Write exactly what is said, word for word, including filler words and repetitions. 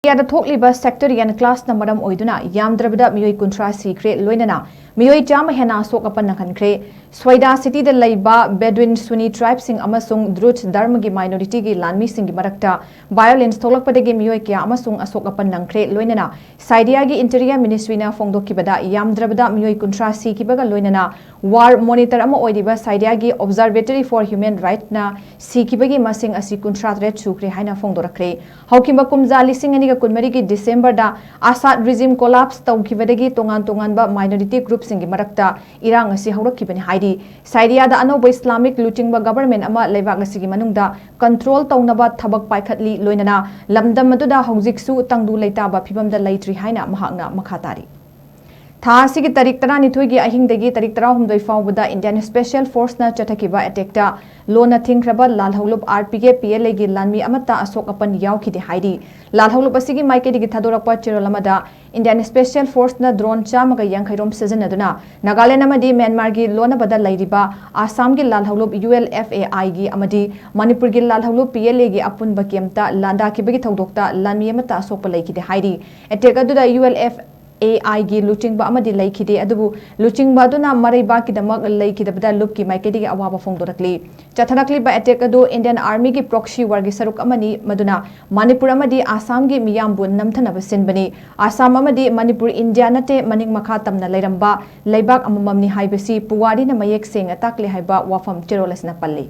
ꯏꯟꯗꯤꯌꯥꯗ ꯊꯣꯛꯂꯤꯕ ꯁꯦꯛꯇꯔꯤꯌꯟ ꯀ꯭ꯂꯥꯁꯅ ꯃꯔꯝ ꯑꯣꯏꯗꯨꯅ ꯌꯥꯝꯗ꯭ꯔꯕꯗ ꯃꯤꯑꯣꯏ ꯀꯨꯟꯊ꯭ꯔꯥ ꯁꯤꯈ꯭ꯔꯦ, ꯂꯣꯏꯅꯅ ꯃꯤꯑꯣꯏ ꯆꯥꯝꯃ ꯍꯦꯟꯅ ꯑꯁꯣꯛ ꯑꯄꯟ ꯅꯪꯍꯟꯈ꯭ꯔꯦ꯫ ꯁ꯭ꯋꯥꯏꯗꯥ ꯁꯤꯇꯤꯗ ꯂꯩꯕ ꯕꯦꯗꯨꯏꯟ ꯁꯨꯅꯤ ꯇ꯭ꯔꯥꯏꯕꯁꯤꯡ ꯑꯃꯁꯨꯡ ꯗ꯭ꯔꯨꯖ ꯙꯔꯃꯒꯤ ꯃꯥꯏꯅꯣꯔꯤꯇꯤꯒꯤ ꯂꯥꯟꯃꯤꯁꯤꯡꯒꯤ ꯃꯔꯛꯇ ꯚꯥꯏꯑꯣꯂꯦꯟꯁ ꯊꯣꯛꯂꯛꯄꯗꯒꯤ ꯃꯤꯑꯣꯏ ꯀꯌꯥ ꯑꯃꯁꯨꯡ ꯑꯁꯣꯛ ꯑꯄꯟ ꯅꯪꯈ꯭ꯔꯦ, ꯂꯣꯏꯅꯅ ꯁꯥꯏꯗꯤꯌꯥꯒꯤ ꯏꯟꯇꯤꯔꯤꯌꯔ ꯃꯤꯅꯤꯁꯇ꯭ꯔꯤꯅ ꯐꯣꯡꯗꯣꯛꯈꯤꯕꯗ ꯌꯥꯝꯗ꯭ꯔꯕꯗ ꯃꯤꯑꯣꯏ ꯀꯨꯟꯊ꯭ꯔꯥ ꯁꯤꯈꯤꯕꯒ ꯂꯣꯏꯅꯅ ꯋꯥꯔ ꯃꯣꯅꯤꯇꯔ ꯑꯃ ꯑꯣꯏꯔꯤꯕ ꯁꯥꯏꯗꯤꯌꯥꯒꯤ ꯑꯣꯕꯖꯥꯔꯕꯦꯇꯔꯤ ꯐꯣꯔ ꯍ꯭ꯌꯨꯃꯦꯟ ꯔꯥꯏꯠꯅ ꯁꯤꯈꯤꯕꯒꯤ ꯃꯁꯤꯡ ꯑꯁꯤ ꯀꯨꯟꯊ꯭ꯔꯥ ꯇꯔꯦꯠ ꯁꯨꯈ꯭ꯔꯦ ꯍꯥꯏꯅ ꯐꯣꯡꯗꯣꯔꯛꯈ꯭ꯔꯦ꯫ ꯍꯧꯈꯤꯕ ꯀꯨꯝꯖꯥ ꯂꯤꯁꯤꯡ ꯑꯅꯤꯒ ꯀꯨꯟꯃꯔꯤꯒꯤ ꯗꯤꯁꯦꯝꯕꯔꯗ ꯑꯁꯥꯗ ꯔꯤꯖꯤꯝ ꯀꯣꯂꯥꯞꯁ ꯇꯧꯈꯤꯕꯗꯒꯤ ꯇꯣꯉꯥꯟ ꯇꯣꯉꯥꯟꯕ ꯃꯥꯏꯅꯣꯔꯤꯇꯤ ꯒ꯭ꯔꯨꯞꯁꯤꯡꯒꯤ ꯃꯔꯛꯇ ꯏꯔꯥꯡ ꯑꯁꯤ ꯍꯧꯔꯛꯈꯤꯕꯅꯤ ꯍꯥꯏꯔꯤ꯫ ꯁꯥꯏꯗꯤꯌꯥꯗ ꯑꯅꯧꯕ ꯏꯁꯂꯥꯃꯤꯛ ꯂꯨꯆꯤꯡꯕ ꯒꯕꯔꯃꯦꯟ ꯑꯃ ꯂꯩꯕꯥꯛ ꯑꯁꯤꯒꯤ ꯃꯅꯨꯡꯗ ꯀꯟꯇ꯭ꯔꯣꯜ ꯇꯧꯅꯕ ꯊꯕꯛ ꯄꯥꯏꯈꯠꯂꯤ, ꯂꯣꯏꯅꯅ ꯂꯝꯗꯝ ꯑꯗꯨꯗ ꯍꯧꯖꯤꯛꯁꯨ ꯇꯪꯗꯨ ꯂꯩꯇꯥꯕ ꯐꯤꯕꯝꯗ ꯂꯩꯇ꯭ꯔꯤ ꯍꯥꯏꯅ ꯃꯍꯥꯛꯅ ꯃꯈꯥ ꯇꯥꯔꯤ꯫ ꯊꯥ ꯑꯁꯤꯒꯤ ꯇꯥꯔꯤꯛ ꯇꯔꯥꯅꯤꯊꯣꯏꯒꯤ ꯑꯍꯤꯡꯗꯒꯤ ꯇꯥꯔꯤꯛ ꯇꯔꯥꯍꯨꯝꯗꯣꯏ ꯐꯥꯎꯕꯗ ꯏꯟꯗꯤꯌꯟ ꯁ꯭ꯄꯦꯁꯤꯌꯦꯜ ꯐꯣꯔꯁꯅ ꯆꯠꯊꯈꯤꯕ ꯑꯦꯇꯦꯛꯇ ꯂꯣꯟꯅ ꯊꯤꯡꯈ꯭ꯔꯕ ꯂꯥꯜꯍꯧꯂꯨꯞ R P K P L ꯑꯦꯒꯤ ꯂꯥꯟꯃꯤ ꯑꯃꯠꯇ ꯑꯁꯣꯛ ꯑꯄꯟ ꯌꯥꯎꯈꯤꯗꯦ ꯍꯥꯏꯔꯤ꯫ ꯂꯥꯜꯍꯧꯂꯨꯞ ꯑꯁꯤꯒꯤ ꯃꯥꯏꯀꯩꯗꯒꯤ ꯊꯥꯗꯣꯔꯛꯄ ꯆꯦꯔꯣꯜ ꯑꯃꯗ ꯏꯟꯗꯤꯌꯟ ꯁ꯭ꯄꯦꯁꯤꯌꯦꯜ ꯐꯣꯔꯁꯅ ꯗ꯭ꯔꯣꯟ ꯆꯥꯝꯃꯒ ꯌꯥꯡꯈꯩꯔꯣꯝ ꯁꯤꯖꯤꯟꯅꯗꯨꯅ ꯅꯥꯒꯥꯂꯦꯟ ꯑꯃꯗꯤ ꯃ꯭ꯌꯥꯟꯃꯥꯔꯒꯤ ꯂꯣꯟꯅꯕꯗ ꯂꯩꯔꯤꯕ ꯑꯁꯥꯝꯒꯤ ꯂꯥꯜꯍꯧꯂꯨꯞ ꯌꯨ ꯑꯦꯜ ꯑꯦꯐ ꯑꯦ ꯑꯥꯏꯒꯤ ꯑꯃꯗꯤ ꯃꯅꯤꯄꯨꯔꯒꯤ ꯂꯥꯜꯍꯧꯂꯨꯞ ꯄꯤ ꯑꯦꯜ ꯑꯦꯒꯤ ꯑꯄꯨꯟꯕ ꯀꯦꯝꯞꯇ ꯂꯥꯟꯗꯥꯈꯤꯕꯒꯤ ꯊꯧꯗꯣꯛꯇ ꯂꯥꯟꯃꯤ ꯑꯃꯠꯇ ꯑꯁꯣꯛꯄ ꯂꯩꯈꯤꯗꯦ ꯍꯥꯏꯔꯤ꯫ ꯑꯦꯇꯦꯛ ꯑꯗꯨꯗ ꯌꯨ ꯑꯦꯜ ꯑꯦꯐ ꯑꯦ ꯑꯥꯏꯒꯤ ꯂꯨꯆꯤꯡꯕ ꯑꯃꯗꯤ ꯂꯩꯈꯤꯗꯦ, ꯑꯗꯨꯕꯨ ꯂꯨꯆꯤꯡꯕ ꯑꯗꯨꯅ ꯃꯔꯩꯕꯥꯛꯀꯤꯗꯃꯛ ꯂꯩꯈꯤꯗꯕꯗ ꯂꯨꯞꯀꯤ ꯃꯥꯏꯀꯩꯗꯒꯤ ꯑꯋꯥꯕ ꯐꯣꯡꯗꯣꯔꯛꯂꯤ꯫ ꯆꯠꯊꯔꯛꯂꯤꯕ ꯑꯦꯇꯦꯛ ꯑꯗꯨ ꯏꯟꯗꯤꯌꯟ ꯑꯥꯔꯃꯤꯒꯤ ꯄ꯭ꯔꯣꯛꯁꯤ ꯋꯥꯔꯒꯤ ꯁꯔꯨꯛ ꯑꯃꯅꯤ, ꯃꯗꯨꯅ ꯃꯅꯤꯄꯨꯔ ꯑꯃꯗꯤ ꯑꯁꯥꯝꯒꯤ ꯃꯤꯌꯥꯝꯕꯨ ꯅꯝꯊꯅꯕ ꯁꯤꯟꯕꯅꯤ꯫ ꯑꯁꯥꯝ ꯑꯃꯗꯤ ꯃꯅꯤꯄꯨꯔ ꯏꯟꯗꯤꯌꯥ ꯅꯠꯇꯦ, ꯃꯅꯤꯡ ꯃꯈꯥ ꯇꯝꯅ ꯂꯩꯔꯝꯕ ꯂꯩꯕꯥꯛ ꯑꯃꯃꯝꯅꯤ ꯍꯥꯏꯕꯁꯤ ꯄꯨꯋꯥꯔꯤꯅ ꯃꯌꯦꯛ ꯁꯦꯡꯅ ꯇꯥꯛꯂꯦ ꯍꯥꯏꯕ ꯋꯥꯐꯝ ꯆꯦꯔꯣꯜ ꯑꯁꯤꯅ ꯄꯜꯂꯤ꯫